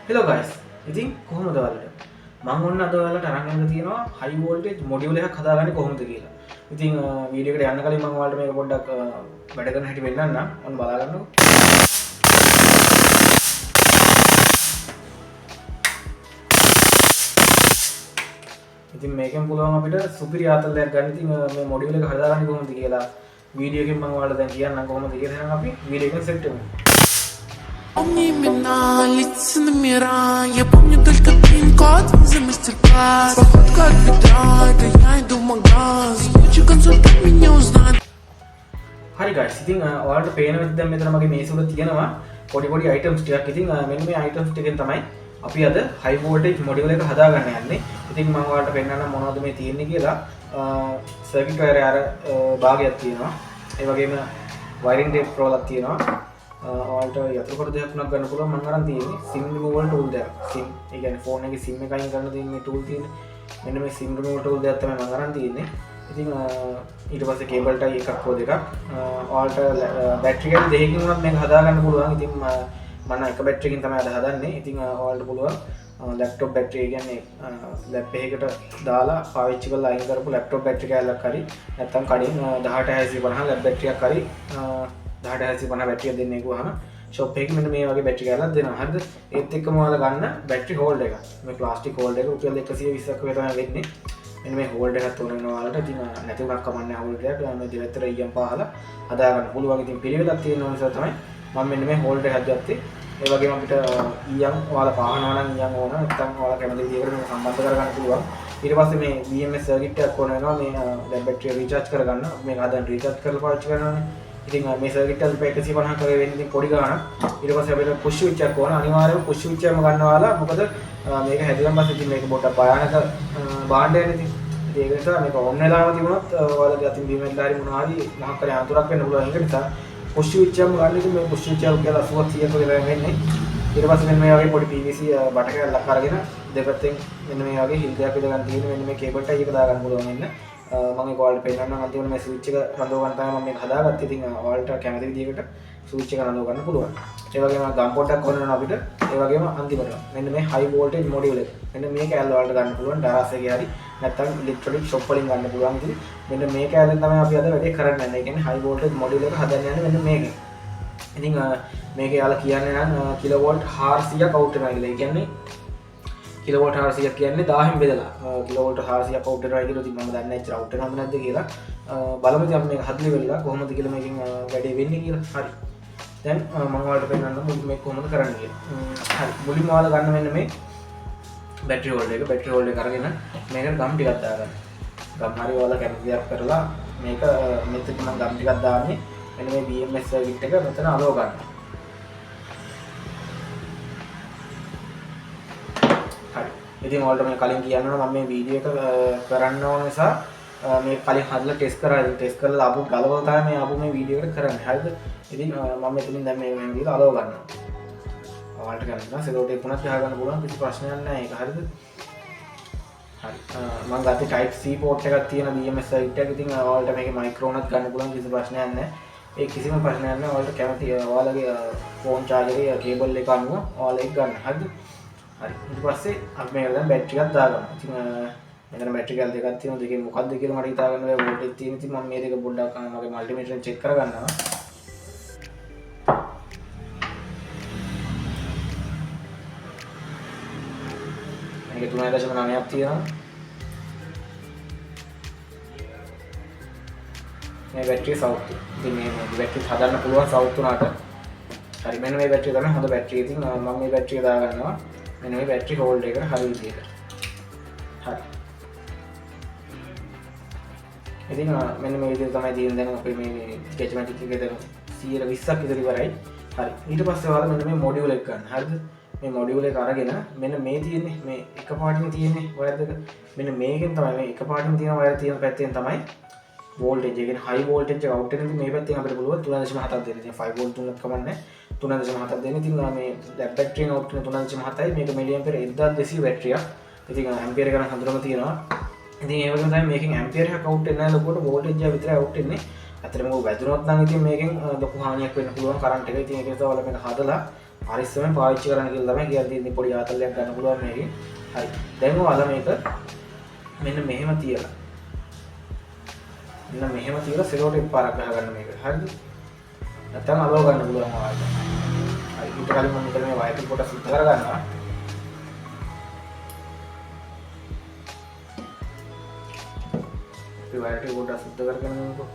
Hello guys, ඉතින් කොහොමද ඔයාලට? මං ඔන්න අද ඔයාලට අරන් ඇවිල්ලා තියෙනවා හයි වෝල්ටේජ් මොඩියුල් එකක් හදාගන්නේ කොහොමද කියලා. ඉතින් වීඩියෝ එකට යන්න කලින් මං ඔයාලට මේක පොඩ්ඩක් වැඩ කරන හැටි පෙන්නන්නම්. ඔන්න බලා ගන්නකෝ. ඉතින් මේකෙන් පුළුවන් අපිට සුපිරි ආතල් එකක් ගන්න. ඉතින් මේ මොඩියුල් එක හදාගන්නේ කොහොමද කියලා වීඩියෝ එකෙන් මං ඔයාලට දැන් කියන්නම් කොහොමද කියලා. එහෙනම් අපි වීඩියෝ එකෙන් සෙට් වෙමු. Помни имена, лица, номера. Я помню только пин-код, виза, мастер-класс. Походка от бедра, это я иду в магаз. Лучший консультант меня узнает. හරි ගයිස්, ඉතින් ඔයාලට පේන විදිහට දැන් මෙතන මගේ මේස උඩ තියෙනවා පොඩි පොඩි අයිටම්ස් ටිකක්. ඉතින් මෙන්න මේ අයිටම්ස් ටිකෙන් තමයි අපි අද හයි වෝල්ටේජ් මොඩියුල් එක හදාගන්න යන්නේ. ඉතින් මම ඔයාලට පෙන්නන්නම් මොනවද මේ තියෙන්නේ කියලා. සර්කිට් වයර් අර භාගයක් තියෙනවා. ඒ වගේම වයරින් ටේප් රෝලක් තියෙනවා. ඔයාලට යතුරු කොට දෙයක් උනක් ගන්න පුළුවන්. මම අරන් තියෙන්නේ SIM removal tool දෙයක්. SIM, ඒ කියන්නේ ෆෝන් එකේ SIM එක අයින් කරන්න තියෙන මේ ටූල් තියෙන්නේ. මෙන්න මේ SIM removal tool දෙයක් තමයි මම අරන් තියෙන්නේ. ඉතින් ඊට පස්සේ කේබල් ටයි එකක් හෝ දෙකක්. ඔයාලට බැටරි කැලි දෙකකින් උනත් මේක හදාගන්න පුළුවන්. ඉතින් මම නම් එක බැටරි එකකින් තමයි අද හදන්නේ. ඉතින් ඔයාලට පුළුවන් ලැප්ටොප් බැටරි, ඒ කියන්නේ ලැප් එකකට දාලා පාවිච්චි කරලා අයින් කරපු ලැප්ටොප් බැටරි කෑල්ලක් හරි නැත්නම් කඩින් 18650 ලැප් බැටරියක් හරි 18650 බැටරියක් දෙන්න කිව්වහම ෂොප් එකේ මෙන්න මේ වගේ බැටරි කෑල්ලක් දෙනවා. හරිද? ඒත් එක්කම ඔයාලා ගන්න බැටරි හෝල්ඩර් එක. මේ ප්ලාස්ටික් හෝල්ඩර් එක රුපියල් 120ක් වගේ තමයි වෙන්නේ. මෙන්න මේ හෝල්ඩර් එකත් ඕන වෙනවා ඔයාලට. ඉතින් නැති වුණක් කමක් නැහැ, හෝල්ඩර් එකක් මේ දෙපැත්තට ඊයම් පහලා හදා ගන්න පුළුවන්. ඉතින් පිළිවෙලක් තියෙන ඕන නිසා තමයි මම මෙන්න මේ හෝල්ඩර් එකක් ගත්තේ. ඒ වගේම අපිට ඊයම් ඔයාලා පාහනවා නම් ඊයම් ඕන නැත්නම් ඔයාලා කැමති විදිහකට මේක සම්බන්ධ කරගන්න පුළුවන්. ඊට පස්සේ මේ BMS circuit එකක් ඕන වෙනවා මේ දැන් බැටරිය රීචාර්ජ් කරගන්න. අපි මේක හදන්න රීචාර්ජ් කරලා පාවිච්චි කරනවානේ. ඉතින් මේ සර්කිට් එක රුපියල් 150ක් වගේ වෙන්නේ, ඉතින් පොඩි ගාණක්. ඊට පස්සේ අපිට පුෂ් ස්විච් එකක් ඕන. අනිවාර්යයෙන්ම පුෂ් ස්විච් එකම ගන්න ඔයාලා. මොකද මේක හැදුවම පස්සේ ඉතින් මේක පොඩ්ඩක් භයානක භාණ්ඩයක් නේ ඉතින්. ඉතින් ඒක නිසා මේක ඔන් වෙලාම තිබුණොත් ඔයාලගේ අතින් බිම වැටලා හරි මොනවා හරි මොකක් හරි අනතුරක් වෙන්න පුළුවන්. ඒක නිසා පුෂ් ස්විච් එකම ගන්න. ඉතින් මේ පුෂ් ස්විච් එක රුපියල් 80ක් 100ක් වගේ තමයි වෙන්නේ. ඊට පස්සේ මෙන්න මේ වගේ පොඩි PVC බට කෑල්ලක් අරගෙන දෙපැත්තෙන් මෙන්න මේ වගේ හිල් දෙයක් විතර ගන්න තියෙන මෙන්න මේ කේබල් ටයි එක දාගන්න පුළුවන් වෙන්න. මම ඒක ඔයාලට පෙන්නන්නම්. අන්තිමට මේ ස්විච් එක රඳව ගන්න තමයි මම මේක හදාගත්තේ. ඉතින් ඔයාලට කැමති විදිහකට ස්විච් එක රඳව ගන්න පුළුවන්. ඒ වගේම ගම් පොඩ්ඩක් ඕන වෙනවා අපිට. ඒ වගේම අන්තිමට මෙන්න මේ හයි වෝල්ටේජ් මොඩියුල් එක. මෙන්න මේ කෑල්ල ඔයාලට ගන්න පුළුවන් ඩරාස් එකේ හරි නැත්නම් ඉලෙක්ට්‍රොනික ෂොප් වලින් ගන්න පුළුවන්. ඉතින් මෙන්න මේ කෑල්ලෙන් තමයි අපි අද වැඩේ කරන්න යන්නේ. ඒ කියන්නේ හයි වෝල්ටේජ් මොඩියුල් එක හදන්න යන්නේ මෙන්න මේකෙන්. ඉතින් මේක යාලා කියන්නේ නම් කිලෝවෝල්ට් 400ක් අවුට් වෙනවා කියලා. ඒ කියන්නේ කිලෝවෝල්ට් 400ක් කියන්නේ 1000න් බෙදලා. කිලෝවෝල්ට් 400ක් අවුට් වෙනවා කියලා. ඉතින් මම දන්නේ නැහැ එච්චර අවුට් වෙනවද නැද්ද කියලා. බලමු ඉතින් අපි මේක හදලා ඉවරලා කොහොමද කියලා මේකෙන් වැඩේ වෙන්නේ කියලා. හරි. දැන් මම ඔයාලට පෙන්නන්නම් මුලින්ම මේක කොහොමද කරන්න කියලා. හරි. මුලින්ම ඔයාලා ගන්න මෙන්න මේ බැටරි හෝල්ඩර් එක. බැටරි හෝල්ඩර් එක අරගෙන මේකට ගම් ටිකක් දාගන්න. ගම් හරි ඔයාලා කැමති දෙයක් කරලා මේක මෙතන මම ගම් ටිකක් දාන්නේ මෙන්න මේ BMS circuit එක මෙතන අලව ගන්න. හරි. ඉතින් ඔයාලට මේ කලින් කියන්න ඕන මම මේ වීඩියෝ එක කරන්න ඕන නිසා මේ කලින් හදලා ටෙස්ට් කරා. ඉතින් ටෙස්ට් කරලා ආපු ගලවලා තමයි මේ ආපු මේ වීඩියෝ එකට කරන්නේ. හරිද? ඉතින් මම මෙතනින් දැන් මේ විදිහට අලව ගන්නවා. ඔයාලට කැමති නම් සෙලෝ ටේප් උනත් ගහ ගන්න පුළුවන්, කිසි ප්‍රශ්නයක් නැහැ ඒක. හරිද? හරි. මම ගත්තේ type C port එකක් තියෙන BMS circuit එක. ඉතින් ඔයාලට මේකේ මයික්‍රෝ උනත් ගන්න පුළුවන්, කිසි ප්‍රශ්නයක් නැහැ. ඒ කිසිම ප්‍රශ්නයක් නැහැ. ඔයාලට කැමති ඔයාලගේ ෆෝන් චාර්ජර් එකේ කේබල් එක අනුව ඔයාලා ඒක ගන්න. හරිද? හරි. ඊට පස්සේ අපි මේකට දැන් බැටරි එකක් දාගමු. ඉතින් මෙතන බැටරි කැල් දෙකක් තියෙනවා. දෙකෙන් මොකක්ද කියලා මට හිතා ගන්න බැහැ. වෝල්ටේජ් තියෙන. ඉතින් මම මේ දෙක පොඩ්ඩක් මගේ මල්ටිමීටරෙන් චෙක් කරගන්නවා. මේක 3.9ක් තියෙනවා. මේ බැටරිය සවුත්. ඉතින් මේ බැටරි හදන්න පුළුවන් සවුත් උනාට. හරි, මෙන්න මේ බැටරිය තමයි හොඳ බැටරිය. ඉතින් මම මේ බැටරිය දාගන්නවා. මෙන්න මේ බැටරි හෝල්ඩර් එකට හරි විදියට. හරි. ඉතින් මෙන්න මේ විදියට තමයි තියෙන්නේ දැන් අපේ මේ ස්කෙච්මැටික් එකේ දැන් 120ක් විතර ඉවරයි. හරි. ඊට පස්සේ ඔයාලා මෙන්න මේ මොඩියුල් එක ගන්න. හරිද? මේ මොඩියුල් එක අරගෙන මෙන්න මේ තියෙන්නේ මේ එක පාටින් තියෙන්නේ වයර් දෙක. මෙන්න මේකෙන් තමයි මේ එක පාටින් තියෙන වයර් තියෙන පැත්තෙන් තමයි වෝල්ටේජ් එක කියන්නේ හයි වෝල්ටේජ් එක අවුට් වෙන. ඉතින් මේ පැත්තෙන් අපිට පුළුවන් 3.7ක් දෙන්න. ඉතින් 5 වෝල්ට් තුනක් කමක් නැහැ. 3.7ක් දෙන්න. ඉතින් මේ ලැබ් බැටරියෙන් අවුට් වෙන 3.7යි. මේක මිලි ඇම්පියර් 1200 බැටරියක්. ඉතින් ඇම්පියර් එක නම් හොඳටම තියෙනවා. ඉතින් ඒ වගේම තමයි මේකෙන් ඇම්පියර් එකක් අවුට් වෙන්නේ නැහැ ලොකුවට, වෝල්ටේජ් එක විතරයි අවුට් වෙන්නේ. ඇත්තටම ඔය වැදුනොත් නම් ඉතින් මේකෙන් ලොකු හානියක් වෙන්න පුළුවන් කරන්ට් එක. ඉතින් ඒක නිසා ඔයාලා මේක හදලා පරිස්සමෙන් පාවිච්චි කරන්න කියලා තමයි කියන්නේ. ඉතින් පොඩි ආතල්ලයක් ගන්න පුළුවන් මේකෙන්. හරි. දැන් ඔයාලා මේක මෙන්න මෙහෙම තියලා මෙන්න මෙහෙම තියලා සෙලෝ ටේප් පාරක් ගහගන්න මේක. හරිද? නැත්නම් අලව ගන්න පුළුවන් ඔයාලට. හරි. ඊට කලින් මම මෙතන මේ වයර් ටික පොඩ්ඩක් සුද්ධ කරගන්නවා. අපි වයර් ටික පොඩ්ඩක් සුද්ධ කරගෙන යමුකෝ.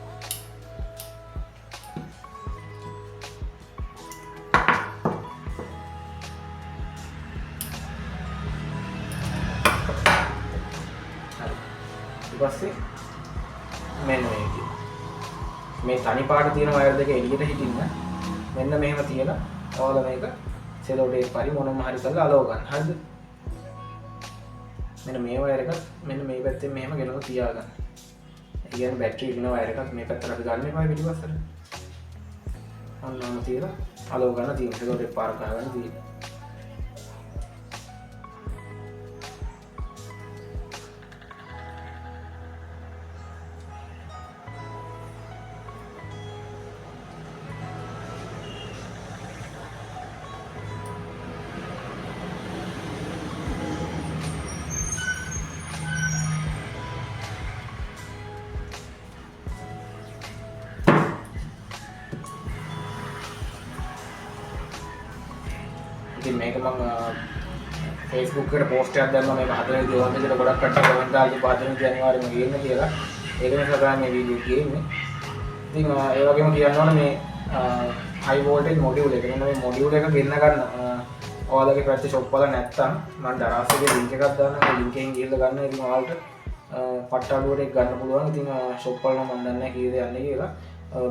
හරි. ඊට පස්සේ මෙන්න මේ විදිහට මේ තනි පාට තියෙන වයර් දෙක එළියට හිටින්න මෙන්න මෙහෙම තියලා ඔයාලා මේක සෙලෝ ටේප් හරි මොනම හරි කරලා අලව ගන්න. හරිද? මෙන්න මේ වයර් එකත් මෙන්න මේ පැත්තෙන් මෙහෙම ගෙනලා තියාගන්න. ඒ කියන්නේ බැටරි ඉන්න වයර් එකත් මේ පැත්තට අපි ගන්න එපා පිටිපස්සට. ඔන්න ඔන්න තියලා අලව ගන්න තියෙනවා. සෙලෝ ටේප් පාරක් ගහගන්න තියෙනවා. ඉතින් මේක මං Facebook එකට පෝස්ට් එකක් දැම්මා මේක හදන විදිය ඕනද කියලා. ගොඩක් කට්ටිය කමෙන්ට් දාලා තිබ්බා හදන විදිය අනිවාර්යයෙන්ම ගේන්න කියලා. ඒක නිසා තමයි මේ වීඩියෝ ගේන්නේ. ඉතින් ඒ වගේම කියන්න ඕන මේ හයි වෝල්ටේජ් මොඩියුල් එක. මෙන්න මේ මොඩියුල් එක ගෙන්න ගන්න ඔයාලගේ පැත්තේ ෂොප් වල නැත්තම් මං දරාස් එකේ ලින්ක් එකක් දාන්නම්. ඒ ලින්ක් එකෙන් ගිහලා ගන්න. ඉතින් ඔයාලට පට්ට අඩුවට ඒක ගන්න පුළුවන්. ඉතින් ෂොප් වල නම් මං දන්නේ නැහැ කීයද යන්නේ කියලා.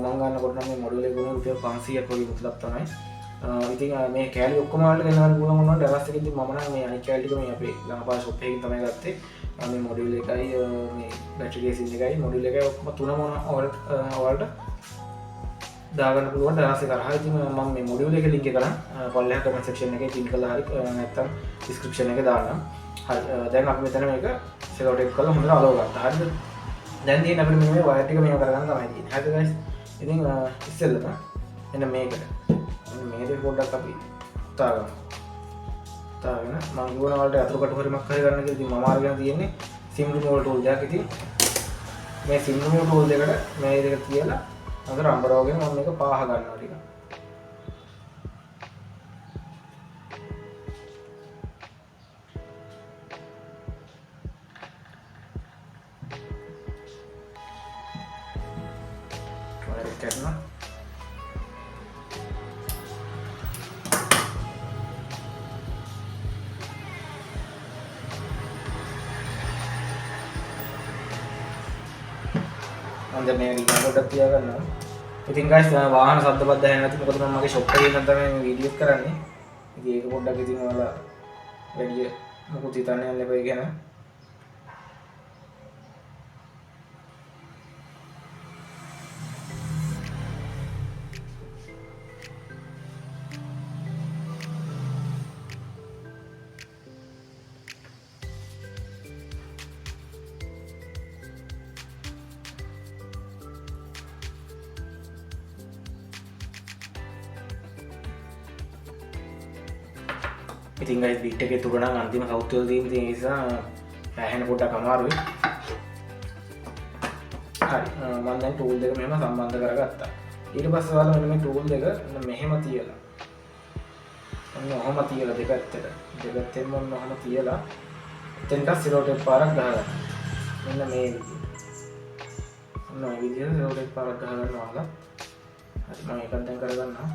මං ගන්නකොට නම් මේ මොඩියුල් එක උනේ රුපියල් 500ක් වගේ මුදලක් තමයි. ඉතින් මේ කෑලි ඔක්කොම ඔයාලට ගෙන්න ගන්න පුළුවන් වුණා දරාස් එකෙන්. ඉතින් මම නම් මේ අනිත් කෑලි ටික මේ අපේ ළඟපාර ෂොප් එකකින් තමයි ගත්තේ. මේ මොඩියුල් එකයි මේ බැටරි කේසින් එකයි මොඩියුල් එකයි ඔක්කොම තුනම ඔයාලට දාගන්න පුළුවන් දරාස් එක හරහා. ඉතින් මම මේ මොඩියුල් එකේ ලින්ක් එක නම් පල්ලෙහා කමෙන්ට් සෙක්ෂන් එකේ පින් කරලා හරි නැත්නම් ඩිස්ක්‍රිප්ෂන් එකේ දාන්නම්. හරි. දැන් අපි මෙතන මේක සෙලෝ ටේප් කරලා හොඳට අලව ගත්තා. හරිද? දැන් තියෙන්නේ අපිට මෙන්න මේ වයර් ටික මෙහෙම කරගන්න තමයි තියෙන්නේ. හරිද ගයිස්? ඉතින් ඉස්සෙල්ලම මෙන්න මේකට මෙන්න මේ දෙක පොඩ්ඩක් අපි උතාගමු. උතාගෙන මං කියවන වලට යතුරු කටු හරි මක් හරි ගන්න කියලා. ඉතින් මම අරගෙන තියෙන්නේ සිම් රිමූවල් ටූල් දෙකක්. ඉතින් මේ සිම් රිමූවල් ටූල් දෙකට මේ දෙක තියලා හොඳට අඹරවගෙන මම මේක පාහ ගන්නවා ටිකක්. වයර් එක කැඩුණා. මම දැන් මේ රිමෝට් පොඩ්ඩක් තියාගන්නවා. ඉතින් ගයිස් වාහන සද්ද බද්ද ඇහෙන්නේ නැති මොකද මම මගේ ෂොප් එකේ ඉඳන් තමයි මේ වීඩියෝ එක කරන්නේ. ඉතින් ඒක පොඩ්ඩක් ඉතින් ඔයාලා වැඩි මොකුත් හිතන්න යන්න එපා ඒ ගැන. ඉතින් ගයිස් බීට් එකේ තුර නම් අන්තිම සවුත් වල තියෙන ඉතින් ඒ නිසා ඇහෙන පොඩ්ඩක් අමාරුයි. හරි මම දැන් ටූල් දෙක මෙහෙම සම්බන්ධ කරගත්තා. ඊට පස්සේ ඔයාලා මෙන්න මේ ටූල් දෙක මෙන්න මෙහෙම තියලා ඔන්න ඔහොම තියලා දෙපැත්තට දෙපැත්තෙන්ම ඔන්න ඔහොම තියලා එතෙන්ට සෙලෝ ටේප් පාරක් ගහගන්න. මෙන්න මේ විදිහට. ඔන්න ඔය විදිහට සෙලෝ ටේප් පාරක් ගහගන්න ඔයාලා. හරි මම ඒකත් දැන් කරගන්නවා.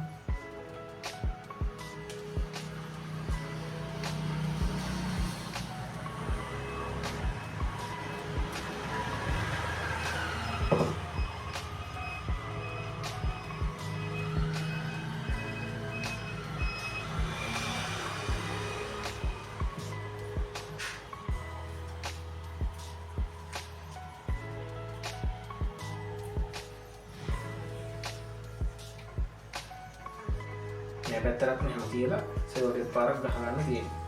මේ පැත්තටත් මෙහෙම තියලා සෙලෝ ටේප් පාරක් ගහගන්න තියෙනවා.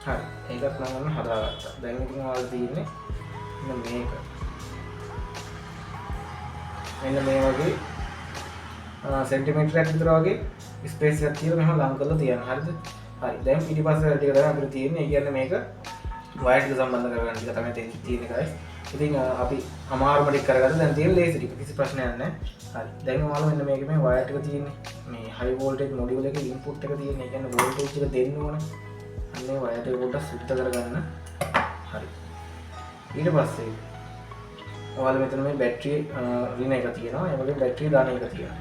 හරි. ඒකත් මම ඔන්න හදාගත්තා. දැන් ඉතින් ඔයාලා තියෙන්නේ මෙන්න මේක. මෙන්න මේ වගේ සෙන්ටිමීටරයක් විතර වගේ ස්පේස් එකක් තියලා මෙහෙම ලං කරලා තියන්න. හරිද? හරි. දැන් පිටිපස්ස ටික තමයි අපිට තියෙන්නේ. ඒ කියන්නේ මේක වයර් ටික සම්බන්ධ කරගන්න ටික තමයි තියෙන්නේ ගයිස්. ඉතින් අපි අමාරුම ටික කරගත්තා. දැන් තියෙන ලේසි ටික. කිසි ප්‍රශ්නයක් නැහැ. හරි. දැන් ඔයාලා මෙන්න මේකේ මේ වයර් ටික තියෙන්නේ. මේ හයි වෝල්ටේජ් මොඩියුල් එකේ ඉන්පුට් එක තියෙන්නේ. ඒ කියන්නේ වෝල්ටේජ් එක දෙන්න ඕන. අන්න ඒ වයර් ටික පොඩ්ඩක් සුද්ධ කරගන්න. හරි. ඊට පස්සේ ඔයාලා මෙතන මේ බැටරි ඍණ එක තියෙනවා. ඒ වගේම බැටරි ධන එක තියෙනවා.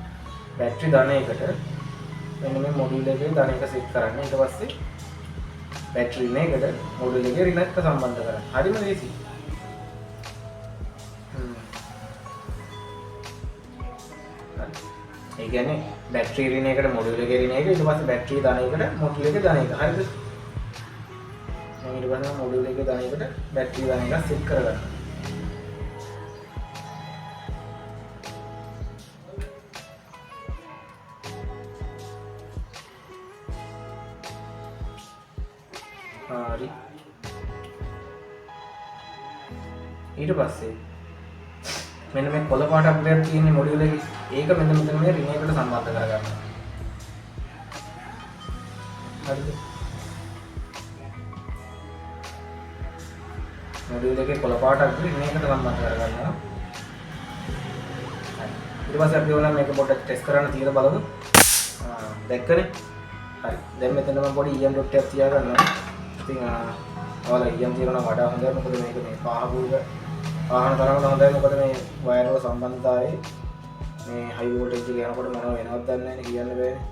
බැටරි ධන එකට මෙන්න මේ මොඩියුල් එකේ ධන එක සෙට් කරන්න. ඊට පස්සේ බැටරි ඍණ එකට මොඩියුල් එකේ ඍණ එක සම්බන්ධ කරන්න. හරිම ලේසි. හරි. ඒ කියන්නේ බැටරි ඍණ එකට මොඩියුල් එකේ ඍණ එක, ඊට පස්සේ බැටරි ධන එකට මොඩියුල් එකේ ධන එක. හරිද? මම ඊට පස්සේ මොඩියුල් එකේ ධන එකට බැටරි ධන එක සෙට් කරගන්නවා. හරි. ඊට පස්සේ මෙන්න මේ කොළ පාට අප්ග්‍රේඩ් තියෙන මොඩියුල් එකේ ඒක මෙන්න මෙතන මේ රින් එකට සම්බන්ධ කරගන්න. හරිද? මොඩියුල් එකේ කොළ පාට අප්ග්‍රේඩ් රින් එකට සම්බන්ධ කරගන්නවා. හරි. ඊට පස්සේ අපි ඕනනම් මේක පොඩ්ඩක් ටෙස්ට් කරන්න තියලා බලමු. දැක්කනේ? හරි. දැන් මෙතන මම පොඩි EM dot එකක් තියාගන්නවා. ඉතින් ඔයාලා EM තියනවා නම් වඩා හොඳයි. මොකද මේක මේ පහපු එක පහන තරමට හොඳයි. මොකද මේ වයර් වල සම්බන්ධතාවය මේ හයි වෝල්ටේජ් එක යනකොට මොනව වෙනවද දන්නේ නැහැ නේ, කියන්න බෑනේ.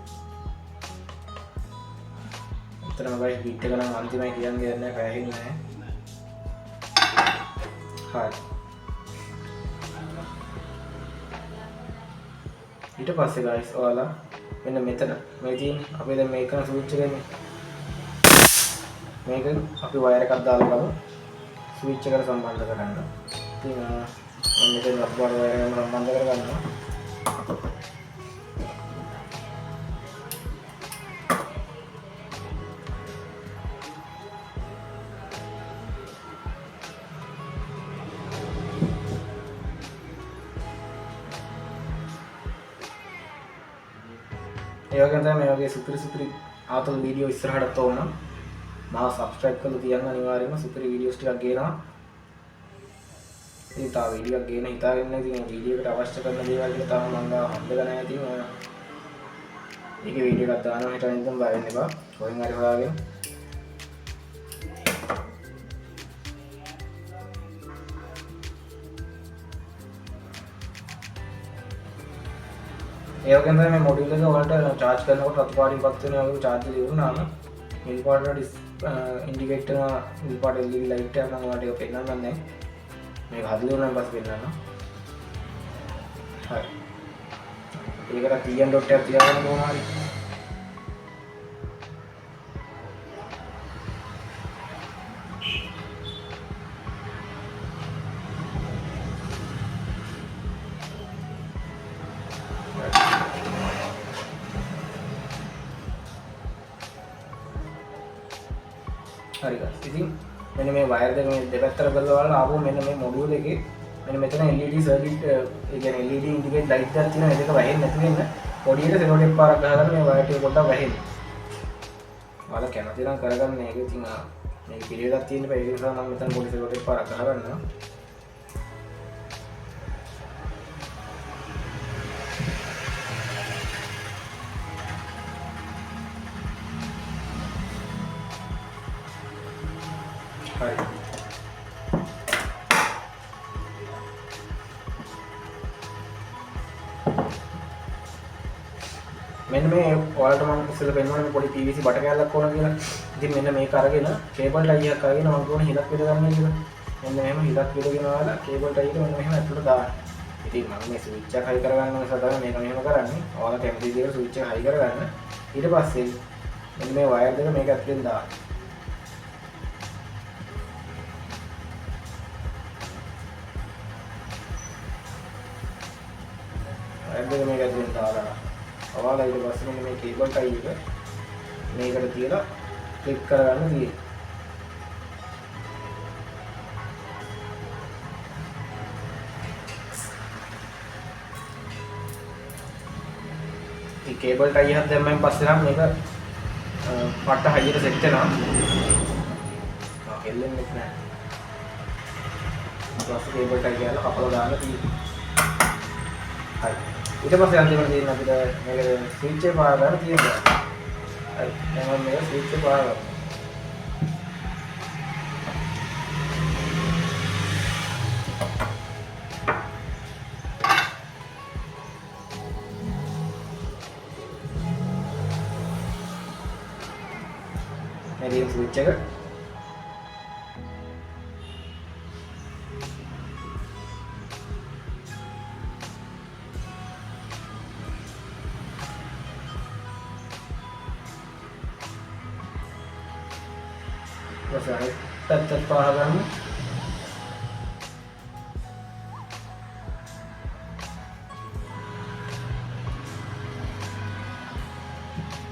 එතරම් බයි හීට් එක නම් අන්තිමයි කියන්න දෙයක් නැහැ, පැහැදිලි නැහැ. හරි. ඊට පස්සේ ගයිස් ඔයාලා මෙන්න මෙතන මේ තියෙන අපි දැන් මේක කරන ස්විච් එකනේ. මේක අපි වයර් එකක් දාලා බලමු ස්විච් එකට සම්බන්ධ කරගන්න. ඉතින් මම මෙතන රබර් වයර් එකම සම්බන්ධ කරගන්නවා. ඒ වගේම තමයි මේ වගේ සුපිරි සුපිරි ආතල් වීඩියෝ ඉස්සරහටත් ඕන නම් මාව සබ්ස්ක්‍රයිබ් කරලා තියන්න අනිවාර්යයෙන්ම සුපිරි වීඩියෝස් ටිකක් ගේනවා. ඉතින් තව වීඩියෝ එකක් ගේන හිතාගෙන ඉන්න. ඉතින් මේ වීඩියෝ එකට අවශ්‍ය කරන දේවල් ටික තාම මං ගාව හම්බෙලා නැහැ. ඉතින් ඒකේ වීඩියෝ එකක් දානවා හිටගෙන ඉඳන් බය වෙන්න එපා. කොහෙන් හරි හොයාගෙන. ඒ වගේම තමයි මේ මොඩියුල් එක ඔයාලට චාර්ජ් කරනකොට රතු පාටින් පත් වෙනවා වගේ චාර්ජ් එක ඉවර වුණාම නිල් පාටට ඉන්ඩිකේට් වෙනවා නිල් පාට LED light එකක් මම ඔයාලට ඒක පෙන්නන්නම් දැන්. මේක හදලා ඉවර වුණාන් පස්සේ පෙන්නන්නම්. හරි. ඒකට TN dot එකක් තියාගන්න කොහොම හරි. හරි guys. ඉතින් මෙන්න මේ වයර් දෙක මේ දෙපැත්තට කරලා බලලා ආපහු මෙන්න මේ මොඩියුල් එකේ මෙන්න මෙතන LED circuit, ඒ කියන්නේ LED indicate light එකක් තියෙනවා. ඒ දෙක වැහෙන්නේ නැති වෙන්න පොඩි එක සෙලෝ ටේප් පාරක් ගහගන්න මේ වයර් ටික පොඩ්ඩක් වැහෙන්න. ඔයාලා කැමති නම් කරගන්න මේක. ඉතින් මේක පිළිවෙලක් තියෙන්න බෑ. ඒක නිසා මම මෙතන පොඩි සෙලෝ ටේප් පාරක් ගහගන්නවා. හරි. මෙන්න මේ ඔයාලට මම ඉස්සෙල්ලා පෙන්නුවා මේ පොඩි PVC බට කෑල්ලක් ඕන කියලා. ඉතින් මෙන්න මේක අරගෙන කේබල් ටයි එකක් අරගෙන මම කියවන හිලක් විද ගන්න කියලා. මෙන්න මෙහෙම හිලක් විදගෙන ඔයාලා කේබල් ටයි එක මෙන්න මෙහෙම ඇතුළට දාන්න. ඉතින් මම මේ ස්විච් එක හයි කරගන්න නිසා තමයි මේක මෙහෙම කරන්නේ. ඔයාලා කැමති විදිහට ස්විච් එක හයි කරගන්න. ඊට පස්සේ මෙන්න මේ වයර් දෙක මේක ඇතුලෙන් දාන්න. වයර් දෙක මේක ඇතුලෙන් දාලා ඔයාලා ඊට පස්සේ මෙන්න මේ කේබල් ටයි එක මේකට තියලා ක්ලික් කරගන්න තියෙන්නේ. කේබල් ටයි එකක් දැම්මයින් පස්සේ නම් මේක පට්ට හයියට සෙට් වෙනවා. හෙල්ලෙන්නෙත් නෑ. ඊට පස්සේ කේබල් ටයි කියලා කපලා දාන්න තියෙන්නේ. හරි. ඊට පස්සේ අන්තිමට තියෙන අපිට මේක ස්විච් එක පාර ගන්න තියෙනවා. හරි. දැන් මම මේක ස්විච් එක පාර ගන්නවා. මේ තියෙන ස්විච් එක. පැත්තට පාර ගන්න.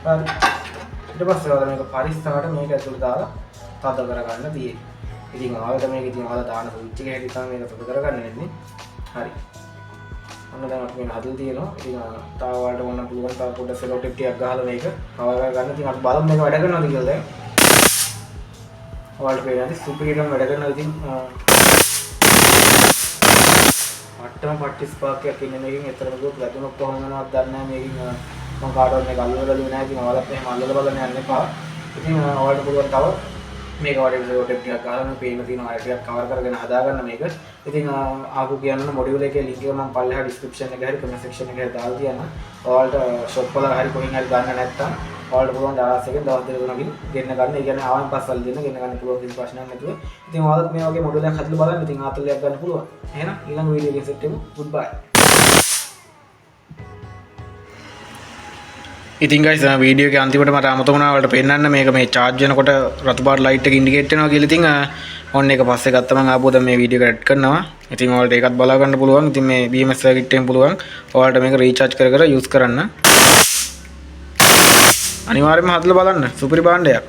හරි. ඊට පස්සේ ඔයාලා මේක පරිස්සමට මේක ඇතුළට දාලා තද කරගන්න තියෙන්නේ. ඉතින් ඔයාලට මේක ඉතින් ඔයාලා දාන ස්විච් එක හැටි තමයි මේක තද කරගන්න වෙන්නේ. හරි. ඔන්න දැන් අපි මේක හදලා තියෙනවා. ඉතින් තව ඔයාලට ඕන නම් පුළුවන් තව පොඩ්ඩක් සෙලෝ ටේප් ටිකක් ගහලා මේක කවර් කරගන්න. ඉතින් අපි බලමු මේක වැඩ කරනවද කියලා දැන්. ඔයාලට පේනවා ඇති සුපිරියටම වැඩ කරනවා. ඉතින් පට්ටම පට්ටි ස්පාර්ක් එකක් ඉන්නේ මේකෙන්. ඇත්තටම කිව්වොත් වැදුනොත් කොහොම වෙනවද දන්නේ නැහැ මේකෙන්. මං කාටවත් මේක අල්ලලා බැලුවේ නැහැ. ඉතින් ඔයාලත් එහෙම අල්ලලා බලන්න යන්න එපා. ඉතින් ඔයාලට පුළුවන් තව මේක වටේට සෙලෝ ටේප් ටිකක් ගහලා මේ පේන තියෙන අය ටිකක් කවර් කරගෙන හදාගන්න මේක. ඉතින් ආපු කියන්න මොඩියුල් එකේ ලින්ක් එක මං පල්ලෙහා ඩිස්ක්‍රිප්ෂන් එකේ හරි කමෙන්ට් සෙක්ෂන් එකේ හරි දාලා තියන්න. ඔයාලට ෂොප් වල හරි කොහෙන් හරි ගන්න නැත්තම් ඔයාලට පුළුවන් දවස් එකෙන් දවස් දෙක තුනකින් ගෙන්න ගන්න. ඒ කියන්නේ ආවන් පස්සල් දෙන්න ගෙන්න ගන්න පුළුවන් කිසි ප්‍රශ්නයක් නැතුව. ඉතින් ඔයාලත් මේ වගේ මොඩියුල් එකක් හදලා බලන්න. ඉතින් ආතල් එකක් ගන්න පුළුවන්. එහෙනම් ඊළඟ වීඩියෝ එකෙන් සෙට් වෙමු. Good bye. ඉතින් ගයිස් වීඩියෝ එකේ අන්තිමට මට අමතක වුණා ඔයාලට පෙන්නන්න මේක මේ චාර්ජ් වෙනකොට රතු පාට ලයිට් එක ඉන්ඩිකේට් වෙනවා කියලා. ඉතින් ඔන්න ඒක පස්සේ ගත්තා මං ආපහු දැන් මේ වීඩියෝ එක ඇඩ් කරනවා. ඉතින් ඔයාලට ඒකත් බලා ගන්න පුළුවන්. ඉතින් මේ BMS circuit එකෙන් පුළුවන් ඔයාලට මේක රීචාර්ජ් කර කර යූස් කරන්න. අනිවාර්යයෙන්ම හදලා බලන්න. සුපිරි භාණ්ඩයක්.